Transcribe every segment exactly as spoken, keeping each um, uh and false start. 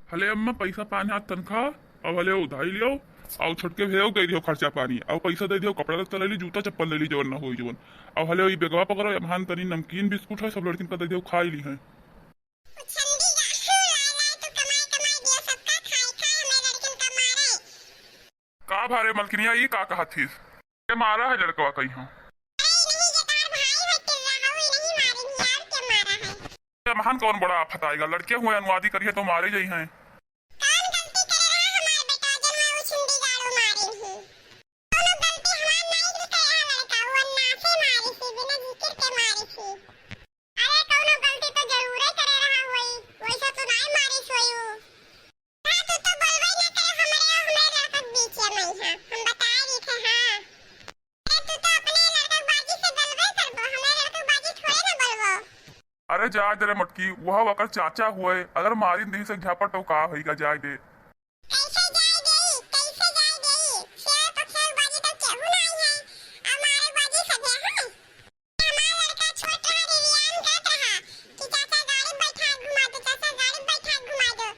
हले अम्मा, पैसा पाँच हाथ तनखा, अब हले उधारी लियो, अउ छोटके भैया के दे दियो खर्चा पानी, अउ पैसा दे दियो, कपड़ा लत्ता ले ली, जूता चप्पल ले ली, जवन ना होई जवन। अउ हले ई बेगवा पकड़ो, एम्हन तनी नमकीन बिस्कुट है, सब लड़किन का दे दियो, खाई ली है। का भारे मलकिनिया, ई का कहत हिस? के मारा है लड़कवा कहीं हम? अरे नहीं, ये तार भाई है, टिर्रा है, वही नहीं मारेंगे, और क्या मारा है? ये महान कौन बड़ा आफत आएगा, लड़के हुए अनुवादी करिए तो मारे जाई हैं। कौन गलती करे रहा हमार बेटा, जन में वो छुंडी गाड़ू मारे ही? कौनो गलती हमार नहीं भी करे रहा लड़का, वो अन्ना से मारे ही, बिना जिक्र के मारे ही। अरे कौनो गलती तो जरूरे करे रहा होई, वैसा तो नहीं मारे सोई वो। हाँ, तू तो बोलबे ना करे, हमरे, हमरे लड़का के बीच में है, हम बताए रहे थे, हाँ। अरे तू तो अपने लड़का के बाजी से गलबे करबो, हमरे लड़का के बाजी थोड़े ना बोलबो। अरे जा दे रे मटकी, वह ओकर चाचा हुए, अगर मारिन दही से झापट तो का होइगा, जाए दे। कैसे जाए देई, कैसे जाए देई? शेर तो खेल बाजी तो केहू नहीं है, हमारे बाजी सधे हैं। हमार लड़का छोट रहा, रिरियान कहत रहा कि चाचा गाड़ी बैठा घुमा दो, चाचा गाड़ी बैठा घुमा दो,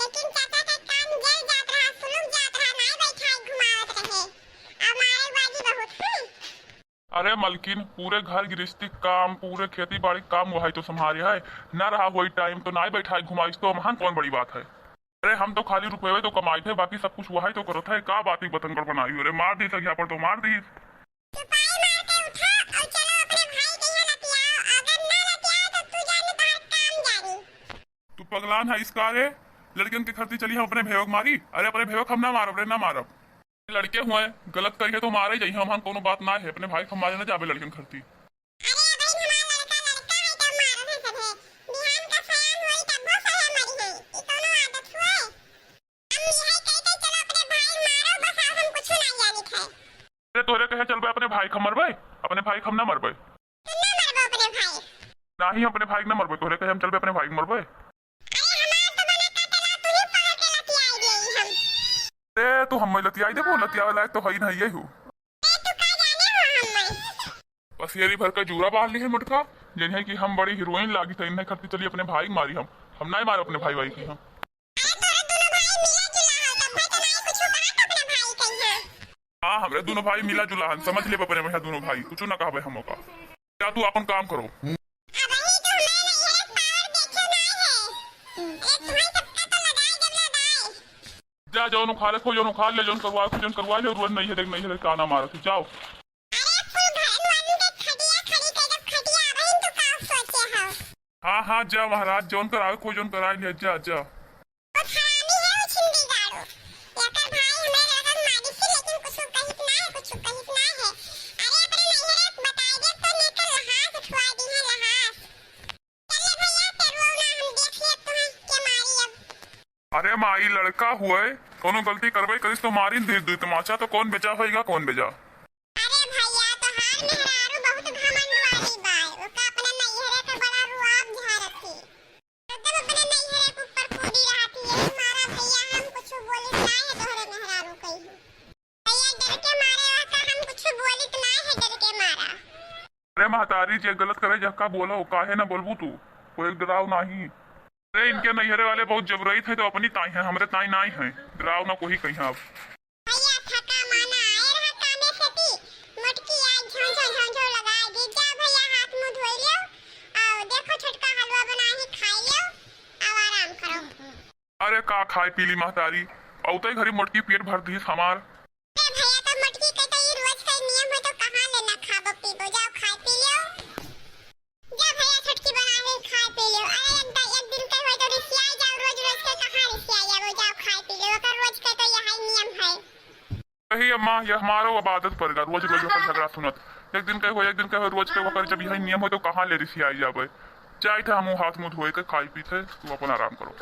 लेकिन चाचा का काम जर जात रहा, सुलुक जात रहा, नहीं बैठा घुमावत रहे। हमारे बाजी बहुत है। अरे मलकिन, पूरे घर गृहस्थी काम, पूरे खेती बाड़ी काम वही तो संभाले है, ना रहा वही टाइम तो नाई बैठाई घुमाइस तो महान कौन बड़ी बात है। अरे हम तो खाली रुपये तो कमाई थे, बाकी सब कुछ वही तो करत है। का बात ही बतंगड़ बनाई हो रे, मार दी सगिया पर तो मार दी। चुपाई मार के उठो और चलो अपने भाई के यहाँ लतियाओ, अगर ना लतियाओ तो तू जाने तोहर काम जानी। तू पगलान है इसका रे, लड़कियन के खरती चली हम अपने भेवक मारी? अरे अपने भेवक हम ना मारब रे, ना मारब। लड़के हुए, गलत करिए तो मारे जाइए, हम, हम कोनो बात ना है, अपने भाई के हम मारे ना जाबे लड़कन खरती। अरे बहिन, हमार लड़का लड़का है, तब मारत है सभे। बिहान का सयान होई, तब वो सहे मरी है। ई कोनो आदत हुए? हम यही कह के चलो अपने भाई मारो, बस आज हम कुछ नहीं जानित है। अरे तोहरे कहे चलबे अपने भाई के मरबे, अपने भाई के हम ना मरबे। तू ना मरबो अपने भाई? नाही, अपने भाई के ना मरबे, तोहरे कहे हम चलबे अपने भाई के मरबे। अरे हमार तो बना काटेला, तू ही पकड़ के लतियाई देई हम। ए, तू हमें लतियाई देबो? लतियावे लायक तो हई नहीं है हूँ। ए, तू का जाने हो हमें? बस येरी भर का जूरा बांध ली है मोटका, जन है कि हम बड़ी हीरोइन लागी थे, इन्हें खरती चली अपने भाई के मारी हम। हम नहीं मारे अपने भाई भाई की हम। अरे तोरे दोनों भाई मिला जुला हो, तब भाई तो नहीं कुछ कहा था अपने भाई कहीं है। हाँ, हमरे दोनों भाई मिला जुला हन, समझ लेबे अपने भैया दोनों भाई, कुछ ना कहबे हम ओका। जा तू अपन काम करो। अबही तो हमारे नैहरे के पावर देखे ना है। अरे तुम्हारे सबका तो लगाई जब लगाई। जा, जौन उखाड़े खो, जौन उखाड़ ले, जौन करवा खो, जौन करवा ले, रोज नहीं है देख, नहीं है देख, ताना मारत है, जाओ। अरे फुल घर वालों के खटिया खड़ी कर दो, खटिया, अबही तू का सोचे हो? हाँ, हाँ, जा महाराज, जौन करावे खो, जौन कराए ले, जा, जा। बहुत हरामी है वो छिंदी गाड़ू। एकर भाई हमरे लड़का के मारी थी, लेकिन कुछ कहित ना है, कुछ कहित ना है। अरे अपने नैहरे बताई दे तो लेकर लहास उठवा दी है, लहास। चल ले भैया, तेरुआ ना हम देख ले तुम्हें के मारी अब। अरे माई, लड़का हुए, कोनो गलती करबे करिस तो मारी दे दुई तमाचा, तो कौन बेजा होइगा, कौन बेजा? अरे भैया, तोहार मेहरारू बहुत घमंड वाली बा, ओका अपने नैहरे के बड़ा रुआब झारत ही। एकदम अपने नैहरे के ऊपर कूदी रहत ही, यही मारा भैया हम कुछ बोलित ना है तोहरे मेहरारू कहीं। भैया डर के मारे ओका हम कुछ बोलित ना है, डर के मारा। अरे महतारी, जे गलत करे जहका बोलो, काहे ना बोलबू तू? कोई डराव नाही। अरे इनके नैहरे वाले बहुत जबरई थे तो अपनी ताई हैं, हमरे ताई नाई हैं। डराव ना कोई कहीं अब। भैया थका माना आए रहा कामे से ती, मोटकी आज झोंझो झोंझो लगाए दी। जा भैया हाथ मुंह धोई लियो, आओ देखो छोटका हलवा बनाए ही खाई लियो, आओ आराम करो। अरे का खाए पी ली महतारी, औते घरी मोटकी पेट भर दीस हमार। ए भैया, तो मोटकी के तो ई रोज का नियम है, तो कहाँ ले ना खाबो पीबो, जाओ खाए पी लियो। जा भैया, छोटकी बना ले, खाए पी लियो। अरे एक द-, एक दिन के होई तो रिसियाई जाओ, रोज रोज के कहाँ रिसियाई जाओ, जाओ खाए पी लियो, ओकर रोज के तो यही नियम है। सही अम्मा, ये हमारो अब आदत पड़ गया, रोज रोज ओकर झगड़ा सुनत। एक दिन के हो, एक दिन के हो, रोज के ओकर जब यही नियम हो तो कहाँ ले रिसियाई जाबे। जाई थे हमहू हाथ मुंह धोए के, खाई पी थे, तू अपन आराम करो।